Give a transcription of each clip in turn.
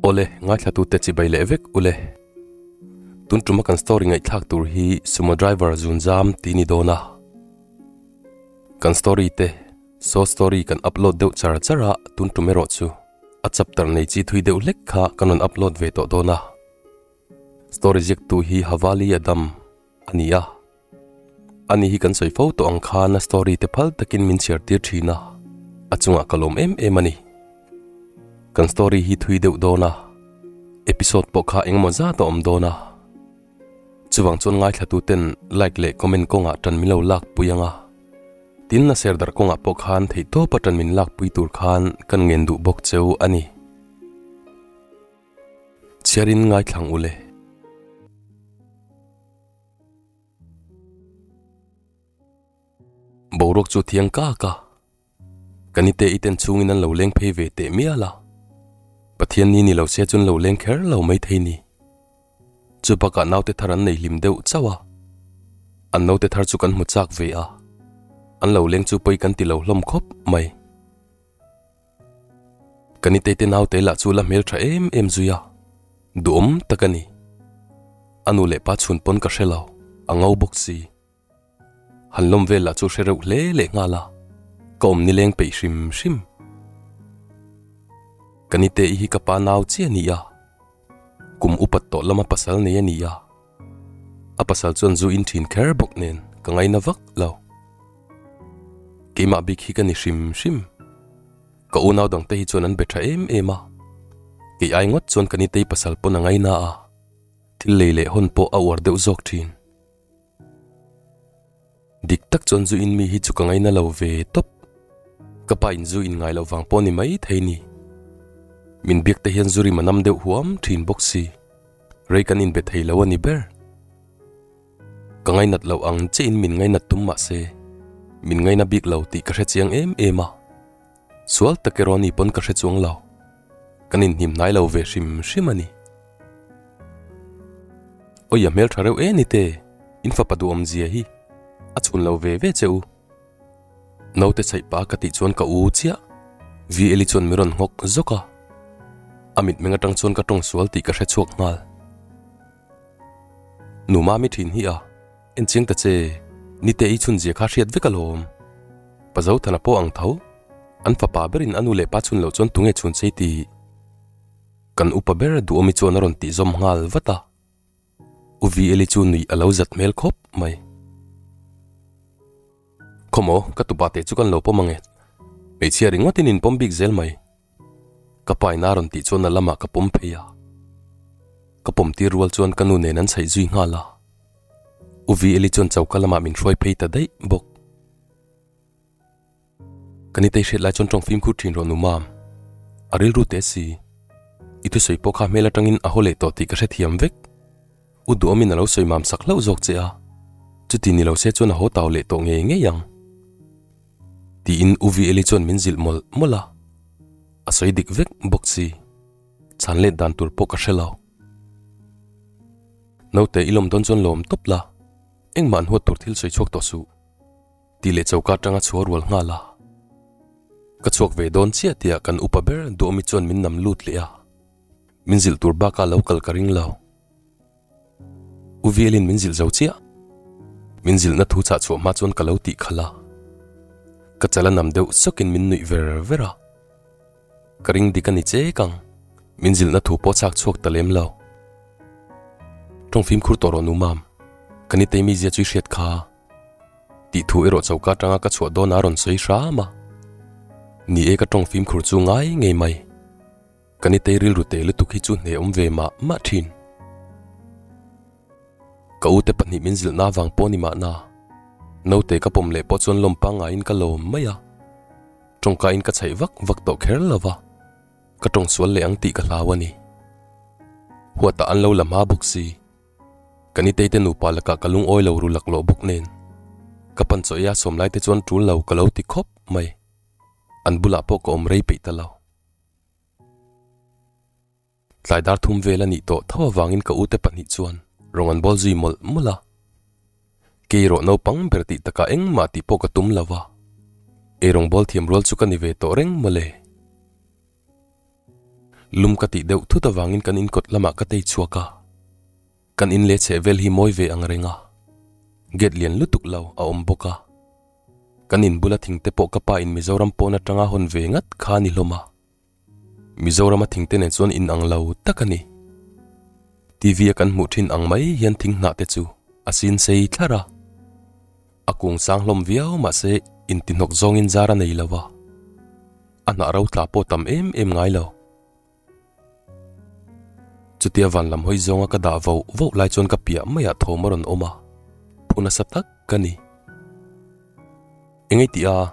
Awle, ngaithlatute chibai leh vek ule. Tun tuma kan story ngaihthlak tur hi Sumo driver zunzam tih ni dawn a. Kan story te, short story kan upload deuh char char a, tun tum erawh chu a chapter nei chi thui deuh hlek kha kan rawn upload ve tawh dawn a. Story ziaktu hi Havali Adam a ni a. Ani hi kan sawi fo tawh ang khan a story te phal takin min chhiar tir thin a, a chungah ka lawm em em a ni. Kan story hi thui deuh dawn a, episode pawh kha engemaw zat a awm dawn a. Chuvang chuan ngaithlatu ten like leh comment kawngah tan min lo lak pui ang a. Tin a ser darh kawngah pawh khan theihtawp a tan min lak pui tur khan kan ngen duh bawk cheu a ni. Chhiarin ngaithlang ule. Boruak chu thiang kak a, ka nite i ten chhungin an lo leng phei ve teh mial a, Pathian ni ni lo se chuan lo leng kher lo mai thei ni. Chu bakah naute thar an nei hlim deuh chauh a, an naute thar chu kan hmu chak ve a, an lo leng chu pawi kan ti lo hlawm khawp mai. Ka nitei te naute lah chu la hmel tha em em zui a, duhawm tak a ni. A nu leh pa chhun pawn ka hre lo, a ngo bawk si. Han lawm vel lah chu hre reuh hle leh nghal a, ka awm nileng peih hrim hrim. Ka nitei hi ka pa nau chiah a ni a, kum upat tawh lama pasal nei a ni a, a pasal chuan zu in thin kher bawk nen ka ngaina vak lo. Keimah bik hi ka ni hrim hrim. Ka unau dangte hi chuan an be tha em em a, kei ai ngawt chuan ka nitei pasal pawn a ngaina a, thil lei leh hawn pawh a uar deuh zawk thin. Dik tak chuan zu in mi hi chu ka ngaina lo ve tawp. Ka pa in zu in ngai loh vang pawh ni mai thei ni. Min biak te hian zu rim a nam deuh huam thin bawk si. Rei kan inbe thei lo a ni ber. Ka ngainat loh ang che in min ngainat tum mah se, min ngaina bik lo tih ka hre chiang em em a. Sual tak erawh ni pawn ka hre chuang lo. Kan inhnim hnai lo ve hrim hrim a ni. Awi a hmeltha reuh e ni te, in fapa duhawm zia hi a chhun lo ve ve che u. Naute chhaih pa ka tih chuan ka u chiah. VL i chuan min rawn nghawk zawk a. A mitmeng atang chuan ka tawng sual tih ka hre chhuak nghal. Nu Mami thin hi a, en chiang ta che, nite i chhun zia kha hriat vek alawm. Pa Zothana pawh ang tho, an fapa berin a nu leh pa chhun loh chuan tunge chhun sei tih kan upa ber Duhawmi chuan a rawn tih zawm nghal vat a. U VL-i chu nuih a lo zat hmel khawp mai. Khawmaw, ka tupa teh chu kan lo pawm ange. Hmeichhia ringawtin in pawm bik zel mai. Ka pa in a rawn tih chuan a lamah ka pawm phei a. Ka pawm tir rual chuan ka nu nen an chhaih zui nghal a. U VL-i chuan choka lamah min hruai phei ta daih bawk. Ka nitei hriat lai chuan tawng fimkhur thin rawh nu mam. A rilru teh si. I thusawi pawh kha hmel atangin a haw leh tawh tih ka hrethiam vek. U duhawmin a lo sawi mam sak hlauh zawk che a, chuti ni lo se chuan a haw tau leh tawh ngei ngei ang. Tiin U VL-i chuan min zilh mawlh mawlh a, a sawi dik vek bawk si. Chhan let dan tur pawh ka hre lo. Naute i lawm dawn chuan lawm tawp la, engmah an huat tur thil sawi chhuak tawh suh. Tih leh choka atanga chhuah rual nghal a. Ka chhuak ve dawn chiah tihah kan upa ber Duhawmi chuan min nam lut leh a. Min zilh tur bakah lo kal ka ring lo. U Vielin min zilh zo chiah. Min zilhna thu chah chhuah hma chuan ka lo tih khalh a. Ka chal a nam deuh sawkin min nuih ver ver a. Ka ring dik a ni chek ang. Min zilhna thu pawh chak chhuak ta lem lo. Tawng fimkhur tawh rawh nu mam. Ka ni Teimi zia chu i hriat kha. Tih thu erawh choka atanga ka chhuah dawn a rawn sawi hram a. Ni e ka tawng fimkhur chu ngai ngei mai. Ka nitei rilru teh lutuk hi chu hne awm ve mah mah thin. Ka ute pahnih min zilhna avang pawh ni mahna, naute ka pawm leh pawh chuan lawm pangaiin ka lawm mai a. Tawngkain ka chhaih vak vak tawh kher lo va, ka tawng sual leh ang tih ka hlau a ni. Huatah an lo la hma bawk si. Ka nitei te nupa lakah ka lungawi lo ru laklawh bawk nen, ka pan chaw ei a sawm lai te chuan tul lo ka lo ti khawp mai. An bulah pawh ka awm rei peih ta lo. Tlai dar thum vel a nih tawh tho avangin ka ute pahnih chuan rawng an bawl zui mawlh mawlh a. Kei erawh naupang ber tih takah engmah tih pawh ka tum lo va, ei rawng bawl thiam rual chu ka ni ve tawh reng mawle. Lum ka tih deuh thut avangin kan in kawt lamah ka tei chhuak a. Kan in leh chheh vel hi mawi ve ang reng a. Gate lian lutuk lo a awm bawk a. Kan in bula thing te pawh ka pa in Mizoram pawn atanga hawn ve ngat kha a ni hlawm a. Mizorama thing te nen chuan in ang lo tak a ni. TV a kan hmuh thin ang mai hian thing hnah te chu a sin sei thlar a. A kung sang hlawm viau mahse intihnawk zawngin zar a nei lo a. A hnah ro tla pawh tam em em ngai lo. Chutia van lam hawi zawnga ka dah voh voh lai chuan ka piah maiah thawm a rawn awm a, phu nasa tak ka ni. Engei tih a,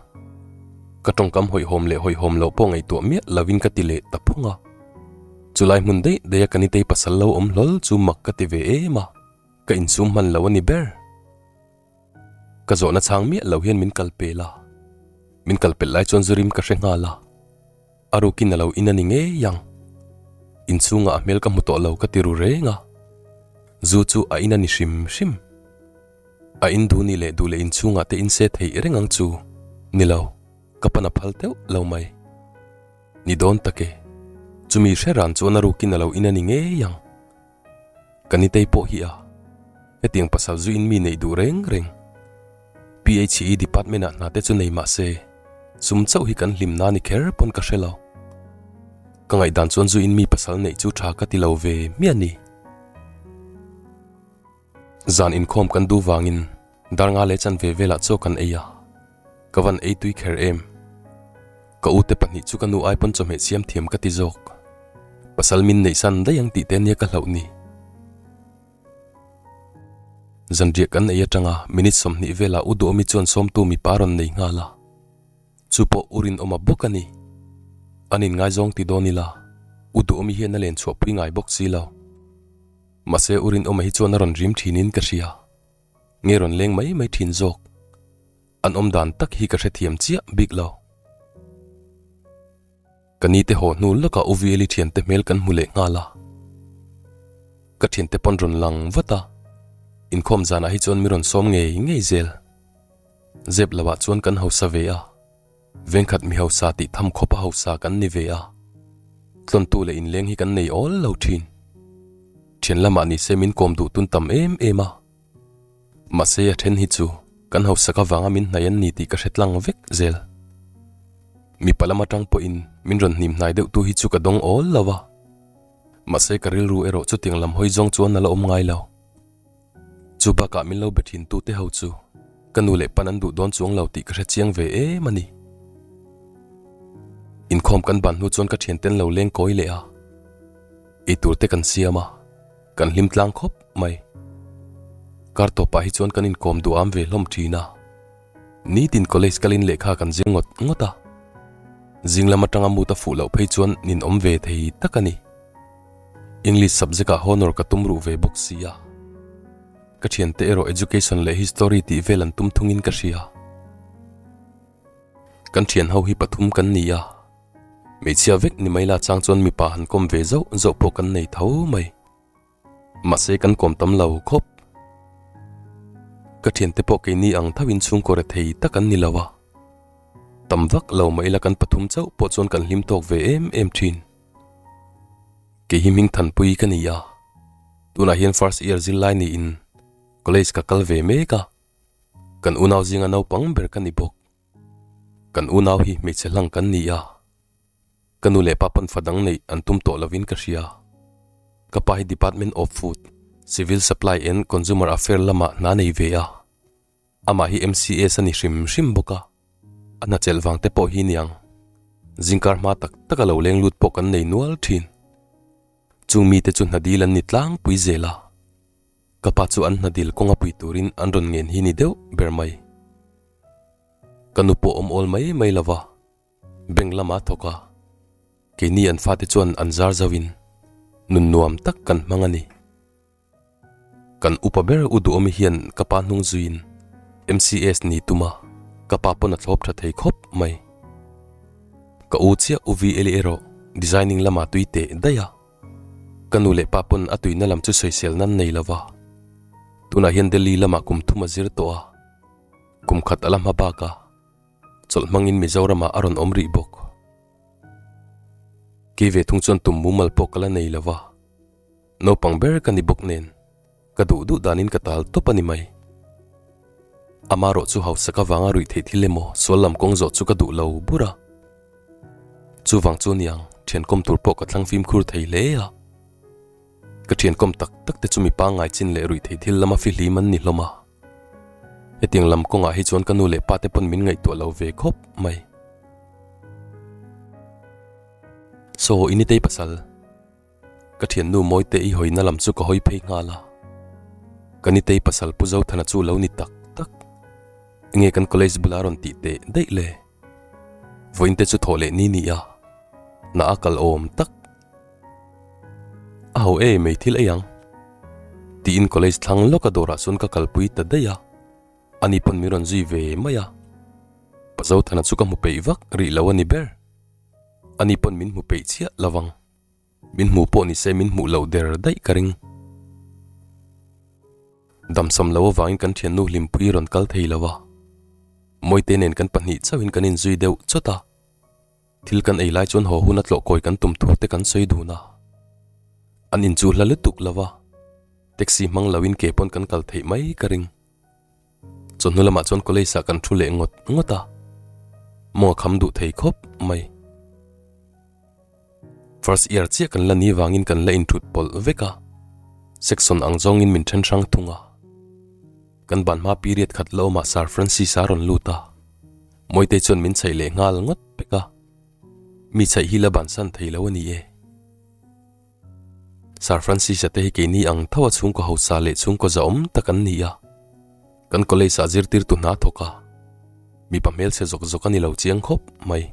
ka tawngkam hawihhawm leh hawihhawm loh pawh ngaihtuah miah lovin ka ti leh ta phung a. Chulai hmun daih daih a ka nitei pasal lo awm hlawl chu mak ka ti ve em a, ka insum hman lo a ni ber. Ka zawhna chhang miah lo hian min kal pel a, min kal pelh lai chuan zurim ka hre nghal a, a rukin a lo in a ni ngei ang. Inchhungah a hmel ka hmu tawh lo ka ti ru reng a, zu chu a in a ni hrim hrim. A in duh ni leh duh leh inchhungah te in se theih reng ang chu ni lo, ka pan a phal teuh lo mai. Ni dawn tak e, chumi hre ran chuan a rukin a lo in a ni ngei ang. Ka nitei pawh hi a, hetiang pasal zu in mi neih duh reng reng. PHE department ah hna te chu nei mah se, sum chauh hi kan hlim na ni kher pawn ka hre lo. Ka ngaihdan chuan zu in mi pasal neih chu tha ka ti lo ve hmiah ni. Zan inkhawm kan duh vangin dar nga leh chanve velah chaw kan ei a, ka van ei tui kher em. Ka ute pahnih chu ka nu ai pawn chawhmeh siam thiam ka ti zawk. Pasal min neih san daih ang tih te nia ka hlauh ni. Zanriah kan ei atanga minute 20 velah U Duhawmi chuan sawmtu mipa rawn nei nghal a. Chu pawh U Rinawma bawk a ni. An inngaizawng ti dawn ila, U Duhawmi hian a len chhuahpui ngai bawk si lo. Mahse U Rinawma hi chuan a rawn rim thinin ka hria. Nge rawn leng mai mai thin zawk. An awm dan tak hi ka hrethiam chiah bik lo. Ka ni te haw hnu lawkah U Vieli thiante hmel kan hmu leh nghal a. Ka thiante pawn rawn lang vat a. Inkhawm zanah hi chuan mi rawn sawm ngei ngei zel. Zep lohah chuan kan hausa ve a. Vengkhat mi hausa tih tham khawpa hausa kan ni ve a, tlawntu leh inleng hi kan nei awl lo thin. Thian lamah ni se min kawm duh tun tam em em a, mahse a then hi chu kan hausak avanga min hnaih an ni tih ka hre tlang vek zel. Mipa lam atang pawhin min rawn hnim hnai deuhtu hi chu ka dawng awl lo a, mahse ka rilru erawh chutiang lam hawi zawng chuan a la awm ngai lo. Chu bakah min lo be thin tute ho chu ka nu leh pan an duh dawn chuang lo tih ka hre chiang ve em a ni. Inkhawm kan ban hnu chuan ka thianten lo leng kawi leh a, eitur te kan siam a, kan hlim tlang khawp mai. Kar tawpah hi chuan kan inkawm duham ve hlawm thin a, nitin college kalin lehkha kan zir ngawt ngawt a, zing lam atanga mood a fuh loh phei chuan ninawm ve thei tak a ni. English subject ah honor ka tum ruh ve bawk si a, ka thiante erawh education leh history tih vel an tum thungin ka hria. Kan thian ho hi pathum kan ni a, hmeichhia vek ni mai la chang chuan mipa han kawm ve zauh zauh pawh kan nei tho mai. Mahse kan kawm tam lo khawp. Ka thiante pawh keini ang thoin chhungkaw rethei tak an ni lo a, tam vak lo mah ila kan pathum chauh pawh chuan kan hlim tawk ve em em thin. Kei hi hming thanpui ka ni a, tunah hian first year zirlai niin college ka kal ve mek a, kan unau zinga naupang ber ka ni bawk. Kan unau hi hmeichhe hlang kan ni a, ka nu leh pa pawn fa dang neih an tum tawh lovin ka hria. Ka pa hi Department of Food, Civil Supply and Consumer Affair lamah hna nei ve a. Amah hi MCS a ni hrim hrim bawk a, a hna chelh vang te pawh hi niang. Zingkar hma tak tak a lo leng lut pawh kan nei nual thin. Chung mite chu hna dil an ni tlangpui zel a, ka pa chu an hna dil kawnga pui turin an rawn ngen hi ni deuh ber mai. Ka nu pawh awm awl mai mai lo va, bank lama thawk a, keini an fate chuan an zar zauhin nun nuam tak kan hmang a ni. Kan upa ber U Duhawmi hian ka pa hnung zuiin MCS ni tum a, ka pa pawn a thlawp tha thei khawp mai. Ka u chiah U VL erawh designing lamah tui teh daih a, ka nu leh pa pawn a tuina lam chu sawisel nan nei lo va. Tunah hian Delhi lamah kum thum a zir tawh a, kum khat a la hma bak a, chawlh hmangin Mizoramah a rawn awm rih bawk. Kei ve thung chuan tum mumal pawh ka la nei lo va, naupang ber ka ni bawk nen ka duh duh danin ka tal tawp a ni mai. Amarawh chu hausak avanga ruih theih thil emaw sual lam kawng zawh chu ka duh lo bur a. Chuvang chu niang thiankawm tur pawh ka thlang fimkhur thei hle a. Ka thiankawm tak tak te chu mi pangngai chin leh ruih theih thil lama fihlim an ni hlawm a. Hetiang lam kawngah hi chuan ka nu leh pa te pawn min ngaihtuah lo ve khawp mai. Saw i nitei pasal. Ka thiannu Mawite i hawina lam chu ka hawi phei nghal a. Ka nitei pasal Pu Zothana chu lo ni tak tak. Enge kan college bula rawn tih teh daih le. Vawiin te chu thawh leh ni ni a. Na a kal awm tak. A ho e mai thil ei ang. Tiin college thlang lawka dawrah chuan ka kalpui ta daih a, ani pawn min rawn zui ve mai a. Pa Zothana chu ka hmu peih vak rih lo a ni ber. Ani pawn min hmu peih chiah lo vang. Min hmu pawh ni se min hmuh loh der daih ka ring. Damsam lo avangin kan thiannu Hlimpuii rawn kal thei lo a. Mawite nen kan pahnih chauhin kan inzui deuh chawt a. Thil kan ei lai chuan haw hun a tlawh kawi kan tum thu te kan sawi dun a. An inchuh hla lutuk lo a, taxi hmang lo in ke pawn kan kal theih mai ka ring. Chawhnu lamah chuan college ah kan thu leh ngawt ngawt a, mawng a kham duh thei khawp mai. First year chiah kan la ni vangin kan la inthut pawlh vek a, section ang zawngin min then hrang thung a. Kan ban hma period khat la awmah Sir Francis a rawn lut a. Mawitei chuan min chhaih leh nghal ngawt pek a, mi chhaih hi la bansan thei lo a ni e. Sir Francis-a te hi keini ang tho a chhungkaw hausa leh chhungkaw zahawm tak an ni a, kan college-ah zirtirtu hna thawk a, mipa hmelchhe zawk zawk a ni lo chiang khawp mai.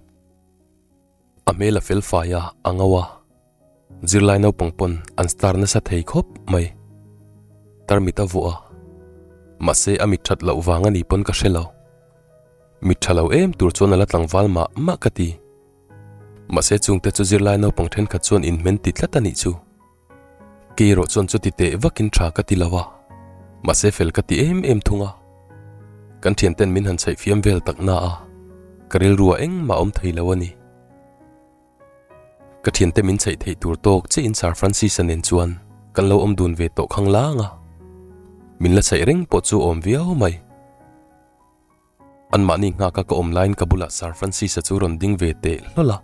A hmel a fel fai a, a ngo a. Zirlai naupang pawn an star nasa thei khawp mai. Tarmit a vuah a, mahse a mit that loh vang a ni pawn ka hre lo. Mit tha lo em tur chuan a la tlangval mah mah ka ti. Mahse chungte chu zirlai naupang thenkhat chuan inhmen ti tlat a nih chu. Kei erawh chuan chuti teh vakin tha ka ti lo a, mahse fel ka ti em em thung a. Kan thianten min han chhaih fiam vel tak na a, ka rilru ah engmah awm thei lo a ni. Ka thiante min chhaih theih tur tawk chiahin Sir Francis-a nen chuan kan lo awm dun ve tawh khang lang a, min la chhaih reng pawh chu awm viau mai. Anmahni nghaka ka awm laiin ka bulah Sir Francis-a chu rawn ding ve teh hlawl a,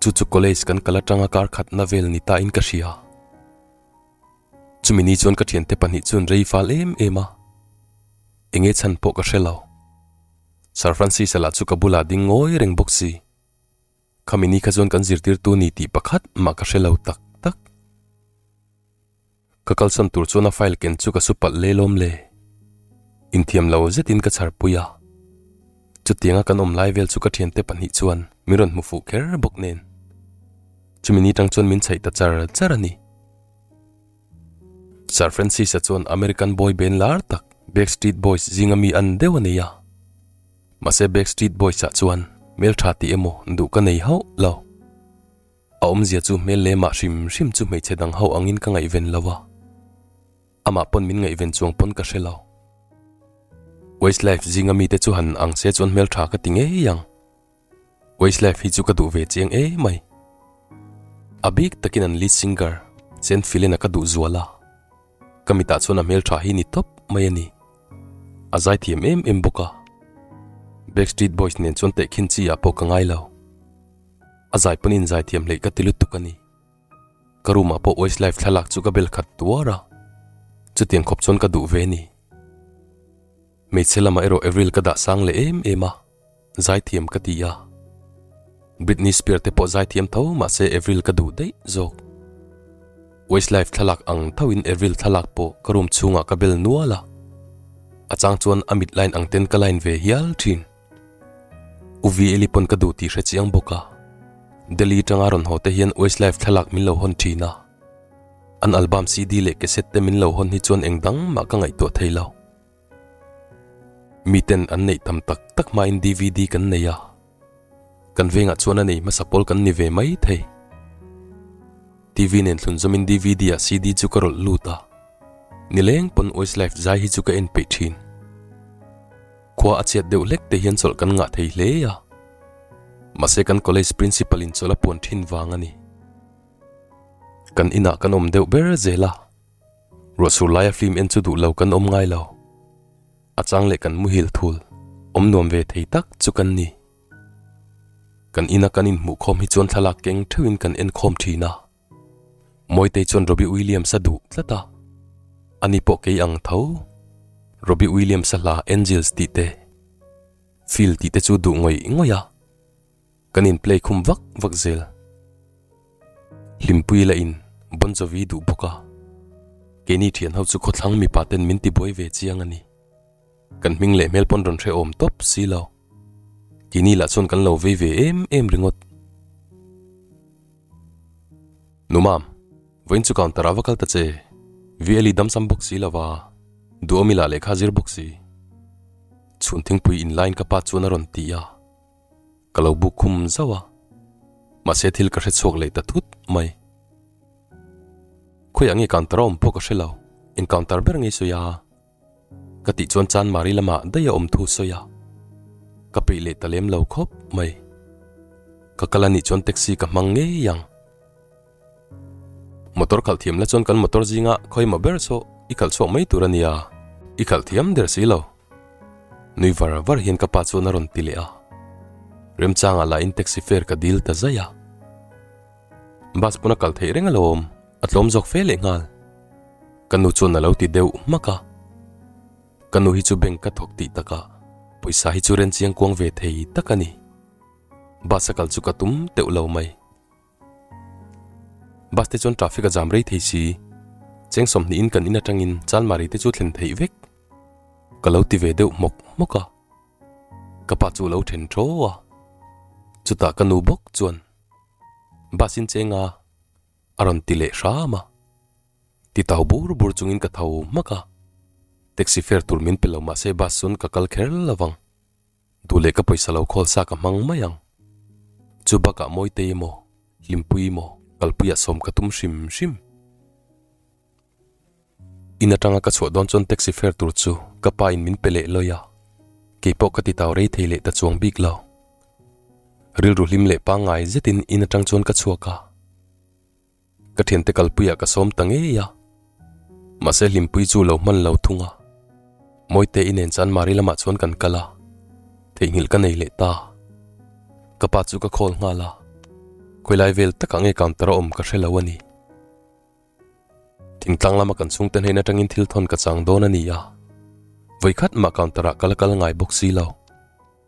chu chu college kan kal atanga kar khatna vel ni tain ka hria. Chumi ni chuan ka thiante pahnih chuan rei fal em em a, enge chhan pawh ka hre lo. Sir Francis-a lah chu ka bulah ding ngawi reng bawk si. Khami ni kha chuan kan zirtirtu ni tih pakhat mah ka hre lo tak tak. Ka kalsan tur chuan a file ken chu ka su palh le lawm le. Inthiam lo zetin ka chhar pui a. Chutianga kan awm lai vel chu ka thiante pahnih chuan min rawn hmu fuh kher bawk nen. Chumi ni tang chuan min chhaih ta char char a ni. Sir Francis-a chuan American boy band lar tak Backstreet Boys zinga mi an deuh a nei a. Mahse Backstreet Boys ah chuan hmeltha tih emaw duh ka nei hauh lo. A awmzia chu hmel lemah hrim hrim chu hmeichhe dang ho angin ka ngaihven lo a, amah pawn min ngaihven chuang pawn ka hre lo. Westlife zinga mite chu han ang se chuan hmeltha ka ti ngei ang. Westlife hi chu ka duh ve chiang e mai. A bik takin an lead singer Chen Philin-a ka duh zual a, ka mitah chuan a hmeltha hi ni tawp mai a ni. A zaithiam em em bawk a, Backstreet Boys nen chuan tehkhin chi ah pawh ka ngai lo. A zai pawn in zaithiam hleih ka ti lutuk a ni. Ka room ah pawh Westlife thlalak chu ka bel khat tuar a, chutiang khawp chuan ka duh ve a ni. Hmeichhe lamah erawh Avril ka dah sang leh em em a, zaithiam ka ti a. Britney Spears te pawh zaithiam tho mahse Avril ka duh daih zawk. Westlife thlalak ang thoin Avril thlalak pawh ka room chhungah ka bel nual a, a chang chuan a mit line ang ten ka line ve hial thin. U VL-i pawn ka duh tih hre chiang bawk a, Delhi atanga rawn haw te hian Westlife thlalak min lo hawn thin a, an album CD leh cassette te min lo hawn hi chuan eng dang mah ka ngaihtuah thei lo. Miten an neih tam tak tak hmain DVD kan nei a, kan vengah chuan a nei hmasa pawl kan ni ve mai thei. TV nen thlun zawmin DVD ah CD chu ka rawlh lut a, nileng pawn Westlife zai hi chu ka en peih thin. Khua a chhiat deuh hlek te hian chawlh kan ngah thei hle a. Mahse kan college principal in chawlh a puan thin vang a ni. Kan inah kan awm deuh ber zel a, ruahsur laia film en chu duh lo kan awm ngai lo. A chang leh kan muhil thul awm nuam ve thei tak chu kan ni. Kan ina kan inhmuhkhawm hi chuan thlalak keng theuhin kan enkhawm thin a. Mawitei chuan Robbie Williams a duh tlat a, ani pawh kei ang tho. Robbie Williams a hla Angels tih te, Feel tih te chu duh ngawih ngawih a, kan in play khum vak vak zel. Hlimpui la in Bon Jovi duh bawk a, keini thian ho chu khawthlang mipa ten min tibuai ve chiang a ni. Kan hming leh hmel pawn rawn hrehawm tawp si lo. Keini lah chuan kan lo vei ve em em ringawt. Numam, vawiin chu counter ah va kal ta che. VL i damsam bawk si lo va, duhawmi lah lehkha zir bawk si. Chhun thingpui in line ka pa chuan a rawn ti a. Ka lo buk khum zauh a. Mahse thil ka hre chhuak leh ta thut mai. Khawiah nge counter a awm pawh ka hre lo. Eng counter ber nge i sawi a? Ka tih chuan Chanmari lamah daih a awm thu sawi a, ka peih leh ta lem lo khawp mai. Ka kal a nih chuan taxi ka hmang ngei ang. Motor khalh thiam la chuan kan motor zinga khawimaw ber saw i khalh chhuak mai tur a nia, i khalh thiam der si lo. Nui var var hian ka pa chuan a rawn ti leh a. Remchangah lahin taxi fare ka dil ta zaih a. Bus pawn a kal theih reng alawm, a tlawm zawk fe leh nghal. Ka nu chuan a lo ti deuh hmak a. Ka nu hi chu bank ka thawk tih takah pawisa hi chu ren chiang kuang ve thei tak a ni. Bus a kal chu ka tum teuh lo mai. Bus te chuan traffic a jam rei thei si. Cheng sawmhnihin kan in atangin Chalmari te chu thlen theih vek. Ka lo ti ve deuh hmawk hmawk a. Ka pa chu a lo then thaw a. Chutah ka nu bawk chuan bus in cheng a a rawn ti leh hram a. Ti tau bur bur chungin ka tho hmak a, taxi fare tur min pe lo mahse bus chuan ka kal kher lo vang. Duh leh ka pawisa lo khawl sa ka hmang mai ang. Chu bakah Mawitei emaw, Hlimpui emaw kalpuiah sawm ka tum hrim hrim. In atanga ka chhuah dawn chuan taxi fare tur chu ka pa in min pe leh lawi a, keipawh ka ti tau rei thei leh ta chuang bik lo. Rilru hlim leh pangngai zetin in atang chuan ka chhuak a. Ka thiante kalpuiah ka sawm ta ngei a, mahse hlimpui chu lo hman lo thung a. Mawite i nen chuan Mari lamah chuan kan kal a, theihnghilh ka nei leh ta. Ka pa chu ka call nghal a, khawilai vel takah nge counter a awm ka hre lo a ni. Thingtlang lama kan chhungte hnen atangin thil thawn ka chang dawn a ni a, vawikhat mah counter ah ka la kal ngai bawk si lo.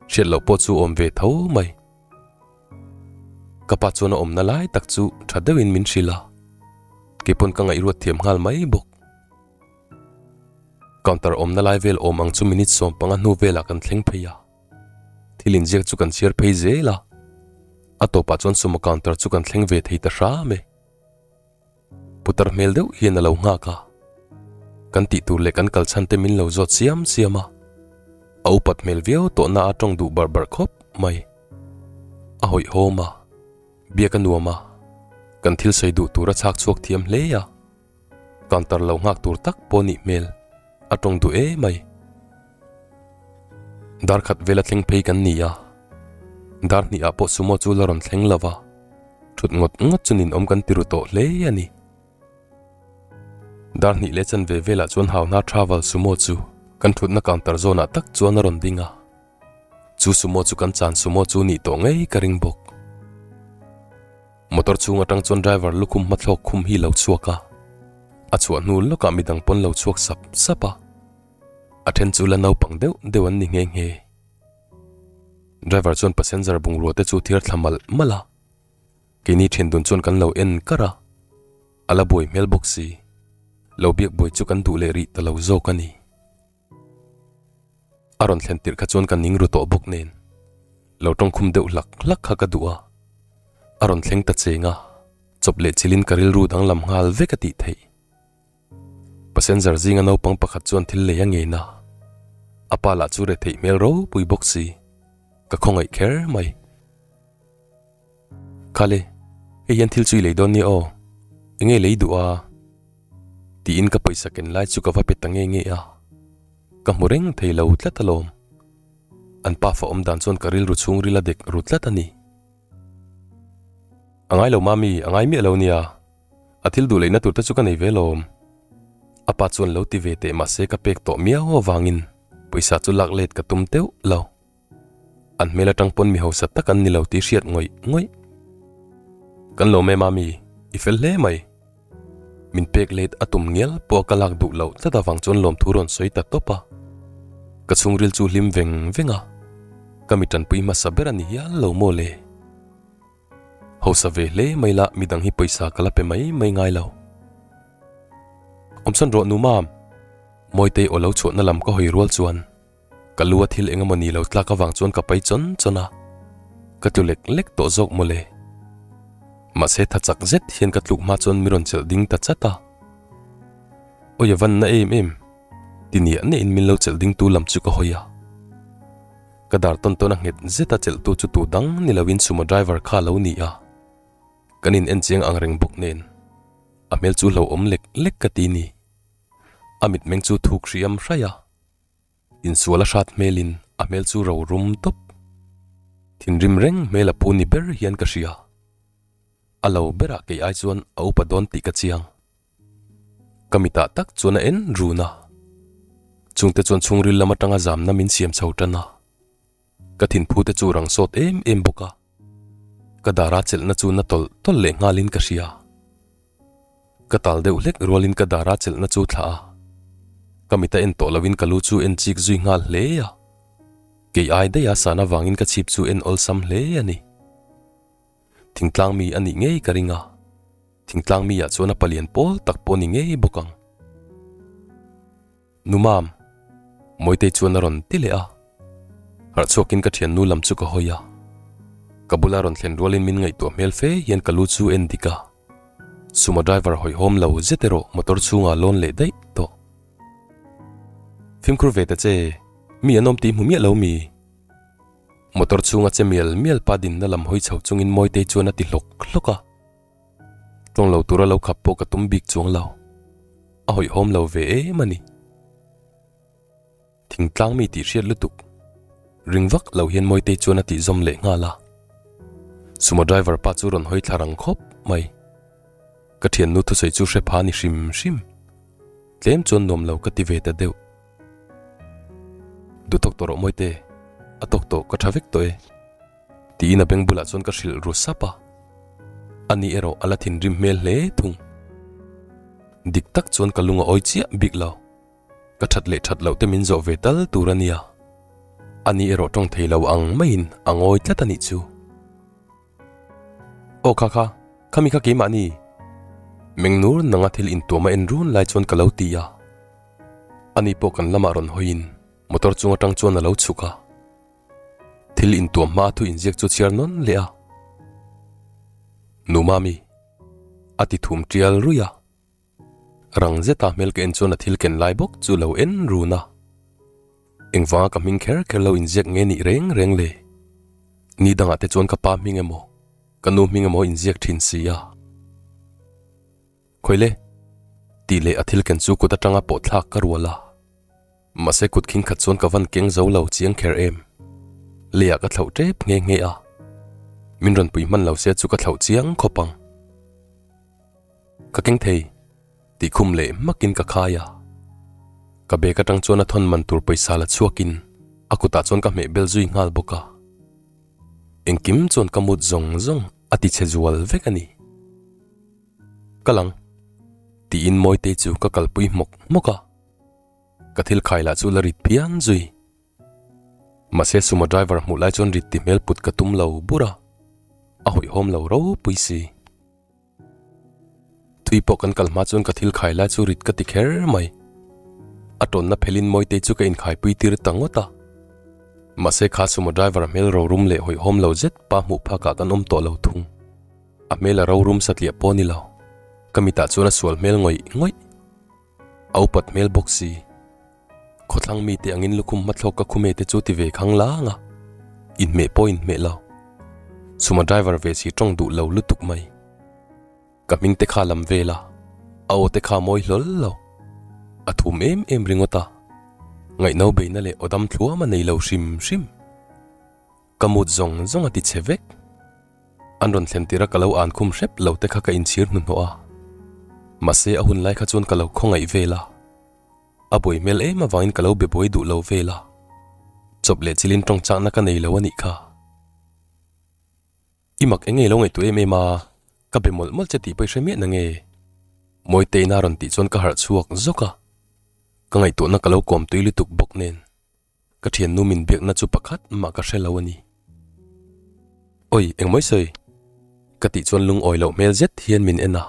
Hriat loh pawh chu awm ve tho mai. Ka pa chuan a awmna lai tak chu tha deuhin min hrilh a, keipawn ka ngaihruat thiam nghal mai bawk. Counter awmna lai vel awm ang chu minute 15 hnu velah kan thleng phei a, thil inziak chu kan chhiar phei zel a, a tawpah chuan sumo counter chu kan thleng ve thei ta hram e. Putar hmel deuh hian a lo nghak a, kan tih tur leh kan kal chhan te min lo zawt siam siam a, a upat hmel viau tawh na a tawng duh barh barh khawp mai. A hawihhawm a, biak a nuam a, kan thil sawi duh tur a chhak chhuak thiam hle a, counter lo nghak tur tak pawh nih hmel a tawng duh e mai. Dar khat vela thleng phei kan ni a, dar hnih ah pawh sumo chu la rawn thleng lo va, thut ngawt ngawt chu ninawm kan ti ru tawh hle a ni. Dar hnih leh chanve velah chuan Hauna Travel sumo chu kan thutna counter zawnah tak chuan a rawn ding a, chu sumo chu kan chan sumo chu nih tawh ngei ka ring bawk. Motor chhung atang chuan driver lukhum hmathlawk khum hi lo chhuak a, a chhuah hnu lawkah midang pawn lo chhuak sap sap a. A then chu la naupang deuh deuh an ni nghe nghe. Driver chuan passenger bungrua te chu thiar thla malh malh a, keini thian dun chuan kan lo en kar a, a la buai hmel bawk si. Lo biak buai chu kan duh leh rih ta lo zawk a ni. A rawn thlen tirh kha chuan ka ning ru tawh bawk nen, lo tawngkhum deuh hlak hlak kha ka duh a, a rawn thleng ta cheng a, chawp leh chilhin ka rilru danglam nghal vek a tih theih. Passenger zinga naupang pakhat chuan thil lei a ngen a, a pa lah chu retheih hmel ropui bawk si, ka khawngaih kher mai. Khale, hei hian thil chu i lei dawn nia aw, enge lei duh a? Tiin ka pawisa ken lai chu ka va pe ta nge nge a, ka hmu reng thei lo tlat alawm. An pa fa awm dan chuan ka rilru chhungril a dek ru tlat a ni. A ngai lo mami, a ngai miah lo nia. A thil duh leihna tur te chu ka nei ve lawm. A pa chuan lo ti ve teh mahse ka pek tawh miau avangin pawisa chu lak let ka tum teuh lo. An hmel atang pawn mi hausa tak an ni lo tih hriat ngawih ngawih. Kan lawm e mami, i fel hle mai. Min pek let a tum ngial pawh a ka lak duh loh tlat avang chuan lawmthu rawn sawi ta tawp a. Ka chhungril chu hlim veng veng a, ka mi tanpui hmasa ber a ni hial lo maw le? Hausa ve hle mai la midang hi pawisa ka la pe mai mai ngai lo. Awmsawn rawh nu mam, Mawitei aw lo chhuahna lam ka hawi rual chuan Ka lu a thil eng emaw ni lo tlak avang chuan ka pai chawn chawn a, ka tlu lek lek tawh zawk mawle. Mahse tha chak zet hian ka tluk hma chuan mi rawn chelh ding ta chat a. Awi a van na em em, ti niah niahin min lo chelh ding tu lam chu ka hawi a. Ka dar tawn tawn a nghet zet a chelh tu chu tu dang ni loin sumo driver kha a lo ni a. Kan in en chiang ang reng bawk nen a hmel chu hlauhawm lek lek ka ti ni. A mitmeng chu thuk hriam hraih a. Insual a hrat hmelin a hmel chu ro rum tawp. Thinrim reng hmel a pu ni ber hian ka hria. A lo berah kei ai chuan a upa dawn tih ka chiang. Ka mitah tak chuan a en run a. Chungte chuan chhungril lam atanga zamna min siam chho tan a. Ka thinphu te chu rang sawt em em bawk a. Ka dara chelhna chu na tawlh tawlh leh nghalin ka hria. Ka tal deuh hlek rualin ka dara chelhna chu thlah a. Ka mit a en tawh loin ka lu chu en chik zui nghal hle a. Kei ai daih a san avangin ka chhip chu en awlsam hle a ni. Thingtlang mi a nih ngei ka ring a. Thingtlang mi ah chuan a palian pawl tak pawh ni ngei bawk ang. Nu mam, Mawitei chuan a rawn ti leh a. Harh chhuakin ka thiannu lam chu ka hawi a. Ka bula rawn thlen rualin min ngaihtuah hmel fe hian ka lu chu en dik a. Sumo driver hawihhawm lo zet erawh motor chhungah lawn leh daih tawh. Fimkhur ve ta che, mi an awm tih hmu miah lo mi? Motor chhunga che mial mial pa dinna lam hawi chho chungin Mawitei chuan a ti hlawk hlawk a. Tawng lo tura lo khap pawh ka tum bik chuang lo. A hawihhawm lo ve em a ni. Thingtlang mi tih hriat lutuk. Ring vak lo hian Mawitei chuan a tih zawm leh nghal a. Sumo driver pa chu rawn hawi thla rang khawp mai. Ka thiannu thusawi chu hre pha ni hrim hrim. Tlem chuan nuam lo ka ti ve ta deuh. Duhtawk tawh rawh Mawite, a tawk tawh ka tha vek tawh e. Tiin a beng bulah chuan ka hrilh ru sap a, ani erawh a la thinrim hmel hle thung. Dik tak chuan ka lung a awi chiah bik lo, ka that leh that loh te min zawh ve tal tur a nia. Ani erawh tawng thei lo ang maiin a ngawi tlat a nih chu. Aw kha kha, khami kha keimahni. Meng nur nanga thil intuam a en run lai chuan ka lo ti a. Ani pawh kan lamah rawn hawiin motor chung atang chuan a lo chhuk a. Thil intuam hma thu inziak chu chhiar nawn leh a. Nu Mami, a ti thum tial ruih a. Rang zeta hmel ka en chuan a thil ken lai bawk chu lo en run a. Engvanga ka hming kher kher lo inziak nge nih reng reng le? Ni dangah te chuan ka pa hming emaw, ka nu hming emaw inziak thin si a. Khawi le? Tih leh a thil ken chu kut atanga pawh thlak ka rual a. Mahse kut khing khat chuan ka van keng zo lo chiang kher em. Leiah ka thlauh tep nghe nghe a. Min rawn pui hman lo se chu ka thlauh chiang khawp ang. Ka keng thei, tih khum leh hmakin ka khai a. Ka bag atang chuan a thawn man tur pawisa la chhuakin a kutah chuan ka hmeh bel zui nghal bawk a. Engkim chuan ka mut zawng zawng a ti chhe zual vek a ni. Ka lang, tiin Mawitei chu ka kalpui hmawk hmawk a. Ka thil khai lah chu la rit phian zui. Mahse sumo driver hmuh lai chuan rit ti hmel put ka tum lo bur a, a hawihhawm lo ropui si. Thui pawh kan kal hma chuan ka thil khai lai chu rit ka ti kher mai. A tawnna phelin Mawitei chu ka inkhaipui tir ta ngawt a. Mahse kha sumo driver hmel rorum leh hawihhawm lo zet pa hmuh phakah kan awm tawh lo thung. A hmel a rorum satliah pawh a ni lo. Ka mitah chuan a sual hmel ngawih ngawih. A upat hmel bawk si. Khawthlang mite angin lukhum hmathlawk ka khume te chu ti ve khang lang a. Inhmeh pawh inhmeh lo. Chhuma driver ve si tawng duh lo lutuk mai. Ka hming te kha lam vel a, a aw te kha mawi hlawl lo. A thum em em ringawt a. Ngaihno beihna leh aw dam thluam a nei lo hrim hrim. Ka mut zawng zawng a ti chhe vek. An rawn thlen tir a ka lo an khum hrep lo te kha ka inchhir hnuhnawh a. Mahse a hun lai kha chuan ka lo khawngaih vel a. A buai hmel em avangin ka lo be buai duh lo vel a. Chawp leh chilin tawng chakna ka nei lo a nih kha. I mak eng nge lo ngaihtuah em em a, ka be mawlh mawlh che tih pawh i hre miah na nge? Mawitein a rawn tih chuan ka harh chhuak zawk a. Ka ngaihtuahna ka lo kawm tui lutuk bawk nen ka thiannu min biakna chu pakhat mah ka hre lo a ni. Oi, engmawi sawi? Ka tih chuan lungawi loh hmel zet hian min en a.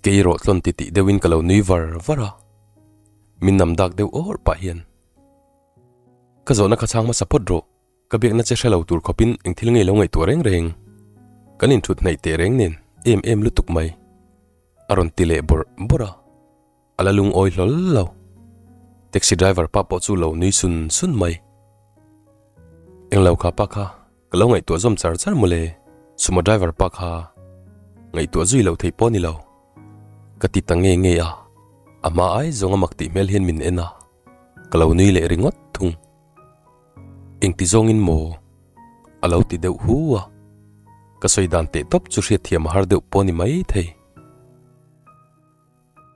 Kei rawh tlawn ti tih deuhin ka lo nui var var a. Min nam dak deuh awrh pah hian. Ka zawhna kha chhang hmasa phawt rawh. Ka biakna che hre lo tur khawpin eng thil ngei lo ngaihtuah reng reng. Kan inthut hnaih teh reng nen em em lutuk mai. A rawn ti leh bawrh bawrh a. A la lungawi hlawl lo. Taxi driver pa pawh chu lo nui sun sun mai. Englo kha pa kha ka lo ngaihtuah zawm char char mawle. Sumo driver pa kha ngaihtuah zui loh theih pawh a ni lo. Ka ti ta nge nge a. A hma ai zawng a mak tih hmel hian min en a. Ka lo nui leh ringawt thung. Engti zawngin maw? A lo ti deuh hu a. Ka sawi dan teh tawp chu hriatthiam a har deuh pawh a ni mai thei.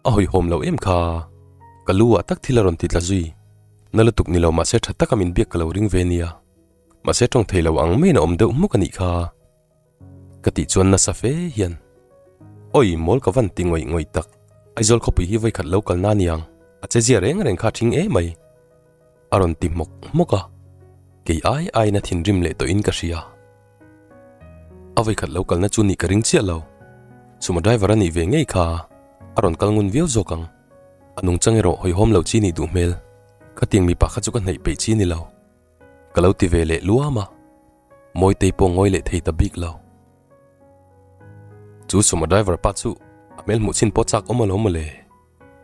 A hawihhawm loh em kha. Ka lu ah tak thil a rawn ti tla zui. Na lutuk ni lo mahse tha taka min biak ka lo ring ve nia. Mahse tawng thei lo ang maiin a awm deuh hmuk a nih kha. Ka tih chuan nasa fe hian, Awi, mawl ka van ti ngawih ngawih tak. Aizawl khawpui hi vawikhat lo kalna aniang, a che zia reng reng kha a thing emai. A rawn ti hmawk hmawk a, kei ai aiin a thinrim leh tawhin ka hria. A vawikhat lo kalna chu nih ka ring chiah lo. Chuma driver a nih ve ngei kha a rawn kal ngun viau zawk ang. A nungchang erawh hawihhawm lo chi nih duh hmel. Khatiang mipa kha chu ka hnaih peih chi ni lo. Ka lo ti ve leh luam a, Mawitei pawh ngawi leh thei ta bik lo. Chu Sumo driver pa chu a hmel hmuh chin pawh chak awm alawm mawle.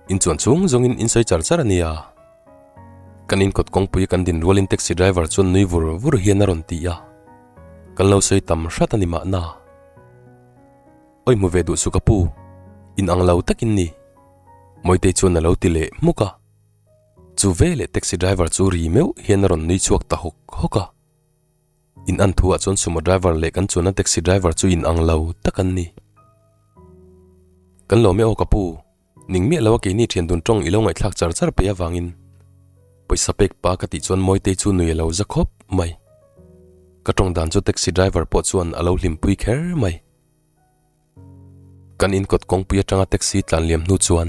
In chuan chhung zawngin in sawi char char a nia. Kan inkawt kawngpui kan din rualin taxi driver chuan nui vur vur hian a rawn ti a. Kan lo sawi tam hrat a ni mahna. Awi hmu ve duh su ka pu, in ang lo takin ni. Mawitei chuan a lo ti leh hmuk a. Chu veleh taxi driver chu ri meuh hian a rawn nui chhuak ta hawk hawk a. In an thuah chuan sumo driver leh kan chuanna taxi driver chu in ang lo tak an ni. Kan lawm e aw ka pu, ning miah lo a keini thian dun tawng i lo ngaihthlak char char peih avangin pawisa pek pa ka tih chuan Mawitei chu nui a lo za khawp mai. Ka tawng dan chu taxi driver pawh chuan a lo hlimpui kher mai. Kan inkawt kawngpui atanga taxi tlan liam hnu chuan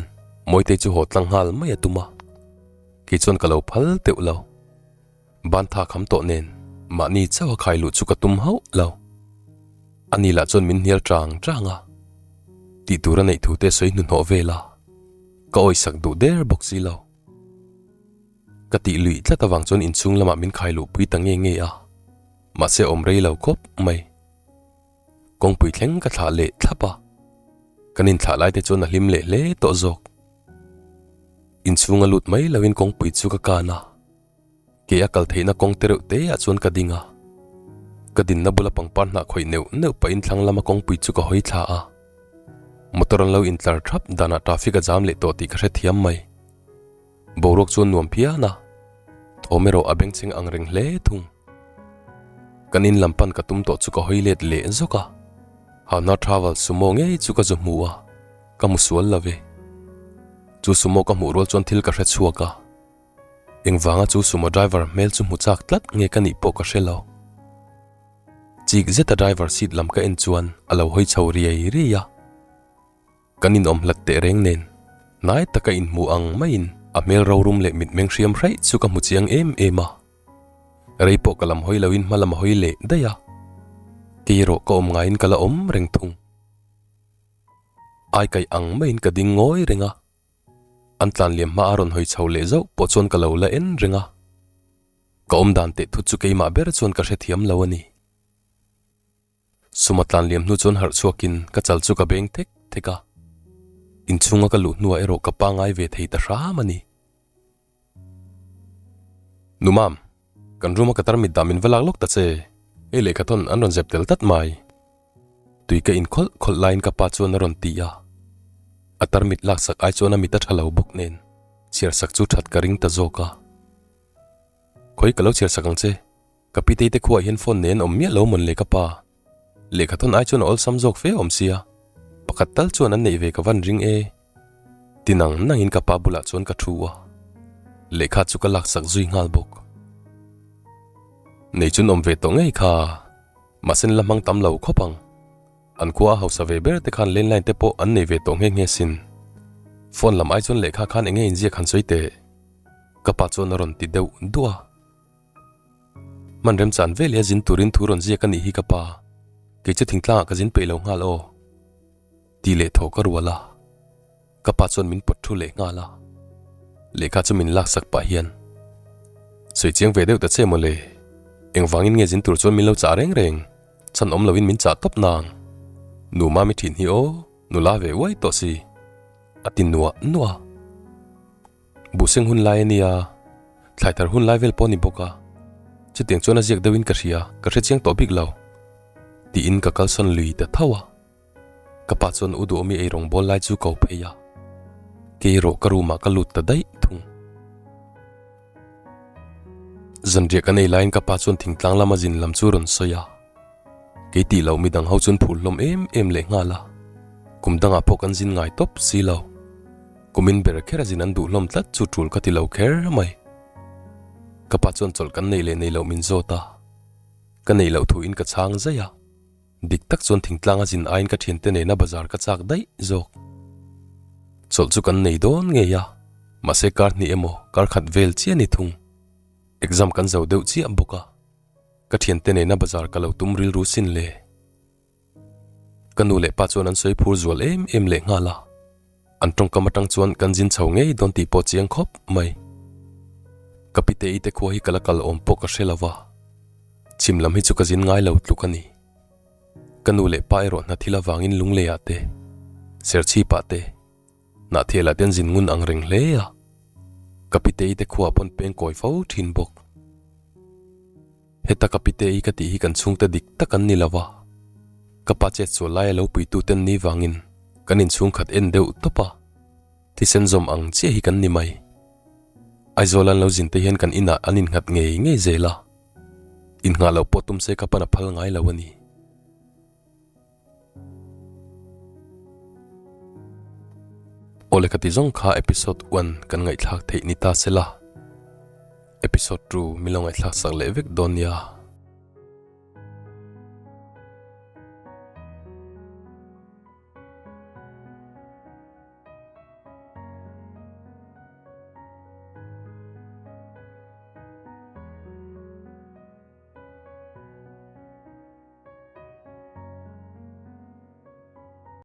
Mawitei chu haw tlang nghal mai a tum a, kei chuan ka lo phal teuh lo. Ban tha kham tawh nen mahni chauh a khai luh chu ka tum hauh lo. Ani lah chuan min hnial chang chang a, tih tur a neih thu te sawi hnuhnawh vel a, ka awisak duh der bawk si lo. Ka tih luih tlat avang chuan inchhung lamah min khai luhpui ta nge nge a, mahse awm rei lo khawp mai. Kawngpui thleng ka thlah leh thlap a, kan inthlah lai te chuan a hlim leh hle tawh zawk. Inchhung a lut mai loin kawngpui chu ka kan a, ke a kal theihna kawng te reuh te ah chuan ka ding a. Ka dinna bula pangpar hnah khawih neuh neuh pahin thlang lama kawngpui chu ka hawi thla a. Motor an lo intlar thap danah traffic a jam leh tawh tih ka hrethiam mai. Boruak chuan nuam phian a, thawm erawh a bengchheng ang reng hle thung. Kan in lam pan ka tum tawh chu ka hawi let leh zawk a, Hana Travel sumo ngei chu ka zu hmu a, ka hmu sual lo ve. Chu sumo ka hmuh rual chuan thil ka hre chhuak a, engvanga chu sumo driver hmel chu hmu chak tlat nge ka nih pawh ka hre lo. Chik zeta driver seat lam ka en chuan a lo hawi chho riai riai a. Kan inawm hlat teh reng nen, hnai taka inhmu ang maiin a hmel rorum leh mitmeng hriam hraih chu ka hmu chiang em em a. Rei pawh ka lam hawi loin hma lam a hawi leh daih a, kei erawh ka awm ngaiin ka la awm reng thung. Ai kaih ang maiin ka ding ngawi reng a, an tlan liam hma a rawn hawi chho leh zauh pawh chuan ka lo la en reng a. Ka awm dan teh thut chu keimah ber chuan ka hrethiam lo a ni. Suma tlan liam hnu chuan harh chhuakin ka chal chu ka beng thek thek a, inchhunga ka luh hnuah erawh ka pangai ve thei ta hram a ni. Numam, kan room a ka tarmit dah min va lak lawk ta che, hei lehkha thawn an rawn zep tel tlat mai. Tui ka inkhawlh khawlh laiin ka pa chuan a rawn ti a, a tarmit laksak ai chuan a mit a tha lo bawk nen chhiarsak chu that ka ring ta zawk a. Khawi ka lo chhiarsak ang che. Ka pitei te khuaah hian phone nen awm miah lo mawn le ka pa. Lehkha thawn ai chuan a awlsam zawk fe awm sia, pakhat tal chuan an neih ve ka van ring e. Ti nang nangin ka pa bulah chuan ka thu a, lehkha chu ka laksak zui nghal bawk. Nei chun awm ve tawh ngei kha, mahse la hmang tam lo khawp ang. An khua a hausa ve ber te khan landline te pawh an nei ve tawh nghe nghe sin. Phone lam ai chuan lehkha khan enge inziak han sawi teh. Ka pa chuan a rawn ti deuh duah a. Hman remchan vel hi a zin turin thu rawn ziak a nih hi ka pa. Kei chu thingtlangah ka zin peih lo nghal aw. Ti leh thaw ka rual a. Ka pa chuan min pawt thu leh nghal a. Lehkha chu min laksak pah hian, Sawi chiang ve deuh ta che mawle. Engvangin nge zin tur chuan min lo chah reng reng? Chhan awm loin min chah tawp nang. Nu mami thin hi aw, nula ve uai tawh si. A ti nuah nuah a. Buhseng hun lai a nia, thlai thar hun lai vel pawh a ni bawk a, chutiang chuan a ziak deuhin ka hria, ka hre chiang tawh bik lo, tiin ka kalsawn lui ta tho a. Ka pa chuan u duhawmi ei rawng bawl lai chu ko phei a, kei erawh ka room ah ka lut ta daih thung. Zanriah kan ei laiin ka pa chuan thingtlang lama zin lam chu rawn sawi a. Kei tih loh midang ho chuan phur hlawm em em leh nghal a, kum dangah pawh kan zin ngai tawp si lo. Kumin ber kher a zin an duh hlawm tlat chu tul ka ti lo kher mai. Ka pa chuan chawlh kan neih leh nei loh min zawt a, ka neih loh thu in ka chhang zaih a. Dik tak chuan thingtlang a zin aiin ka thiante nena bazar ka chak daih zawk. Chawlh chu kan nei dawn ngei a, mahse kar hnih emaw kar khat vel chiah ni thung. Exam kan zo deuh chiah bawk a. Ka thiante nena bazar ka lo tum rilru sin le. Ka nu leh pa chuan an sawi phur zual em em leh nghal a. An tawngkam atang chuan kan zin chho ngei dawn tih pawh chiang khawp mai. Ka pite-i te khua hi ka la kal awm pawh ka hre lo va. Chhim lam hi chu ka zin ngai lo tluk a ni. Ka nu leh pa erawh hna thil avangin Lungleiah te, Serchhipah te, Hnahthialah te an zin ngun ang reng hle a. Ka pite-i te khuaah pawn peng kawi fo thin bawk. Heta ka pite-i ka tih hi kan chhungte dik tak an ni lo va. Ka pa chet sual laia lo puitute an ni vangin kan inchhungkhat en deuh tawp a, thisen zawm ang chiah hi kan ni mai. Aizawl an lo zin te hian kan inah an innghat ngei ngei zel a, innghah loh pawh tum se ka pan a phal ngai lo a ni. Awle ka ti zawng kha episode one kan ngaihthlak theih ni ta se la, episode two min lo ngaihthlak sak leh vek dawn nia.